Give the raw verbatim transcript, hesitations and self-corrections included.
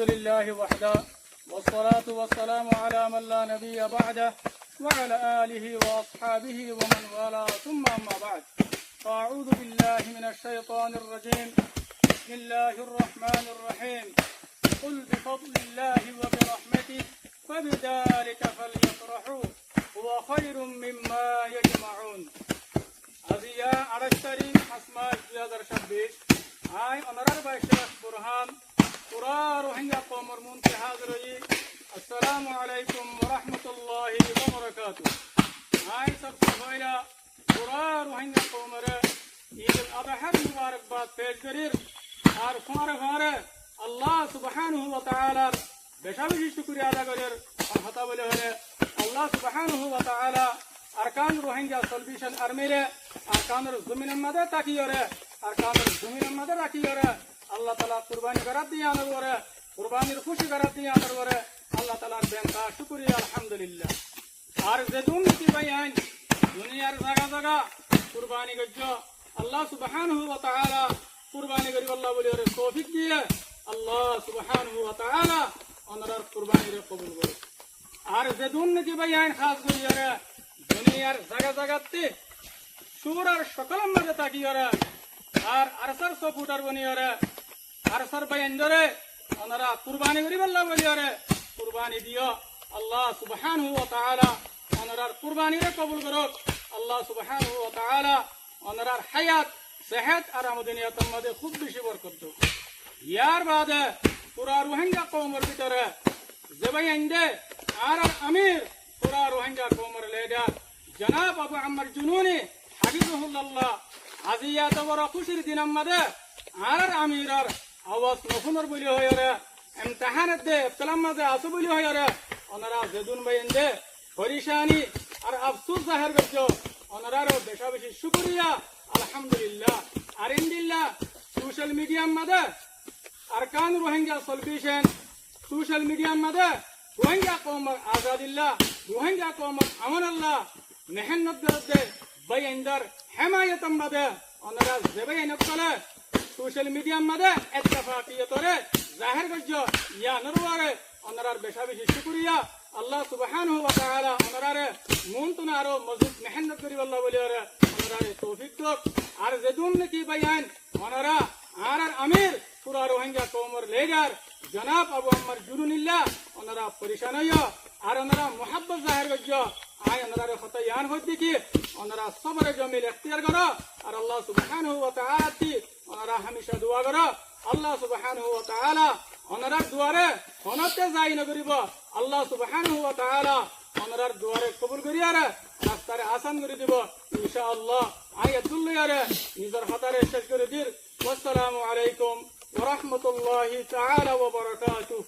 لله وحده، والصلاة والسلام على من لا نبي بعده، وعلى آله وأصحابه ومن والاه، ثم أما بعد. فأعوذ بالله من الشيطان الرجيم. بسم الله الرحمن الرحيم. قل بفضل الله وبرحمته فبذلك فليفرحوا هو خير مما يجمعون. Aijja añçáic tarík, fañs mac, dui házar sábbic. Añí onorár bái Cék Burhán, furá Ruháingga koumor muúntu házir óiyi. Assalamu alaikum wa rahmatullahi wa barakatuhu. Añí sobse foila furá Ruháingga koumoré Eidul Adhár mubarakbad fec gorír. Ar fúañre fúañre Allah subhánahu wa taálár becá becí cúkuriya ada gorír. Ar hotá bóli hoilé, Allah subhánahu wa taálá Arkan Ruháingga Salvation Armyré Arkanor zominor mazé tákiyóre, Arkanor zominor mazé rakíyóre, Allah taálá kurbani gorát de yíanor uore, kurbanir kúci gorát de yíanor uore Allah taálár beentahá cúkuriya, alhamdulillah. Ar zedún niki báiyain duniyar zaga zaga kurbani goijjó, Allah subhánahu wa taálá kurbani goríbolla bóli hoóre toufik diyé, Allah subhánahu wa taálá onorár kurbaniré kobul gorouk. Ar zedún niki báiyain hás goríyóre duniyar zaga zagattí cúrar cókolor mazé tákiyóre, ar ARSAr supporter boniyóre, ARSAr báiyaindóre onorá kurbani goríbolla bóliyoré kurbani diyó. Allah subhánahu wa taálá onorár kurbaniré kobul gorouk. Allah subhánahu wa taálá onorár háyat, sehet ar amodaniyator mazé kúb becí borkot douk. Yárbaade furá Ruháingga koumor bútore ze báiyainde añárár amir, furá Ruháingga koumor lidar, janab Abu Ammar Jununi, hafizahullah, aijja eto boro kúcir dinor mazé añárár amiror awaz nofúnor bóli hoiyóre, imtihánor de ebtelár mazé asó bóli hoiyóre, onorá zedún báiyainde forecani ar afsús zahér goijjó, onoráre becá becí cúkuriya, alhamdulillah. Ar endilla social mediar mazé Arkan Ruháingga Salvation social mediar mazé Ruháingga koumor azadilla, Ruháingga koumor amonolla mehénnot gorédde báiyaindór hémayotor mazé onorá ze báiyain ókkole social mediar mazé ettefakiyotore zahér goijjó, yíanor uore onorár becá becí cúkuriya. Allah subhánahu wa taálá onoráre muúntu aró mozbut mehénnot goríbolla bóliyoré onoráre toufik douk. Ar zedún niki báiyain onorá añárár amir, furá Ruháingga koumor lidar janab Abu Ammar Jununilla onorá forecan óiyo, ar onorá muhábbot zahér goijjó, añí onoráre hotá yían hoóidde ki, onorá sobore jomil ektiyar goró, ar Allah subhánahu wa taálattí onorá hámica dua goró. Allah subhánahu wa taálá onorár duaré honótte zaya nogoríbo. Allah subhánahu wa taálá onorár duaré kobul goríyoré rastaré asan gorí dibo, incá Allah. Añí eddur loiyóre nizor hotáre céc gorí dir. Wassalamu alaikum wa rahmatullahi taálá wa barakátuhu.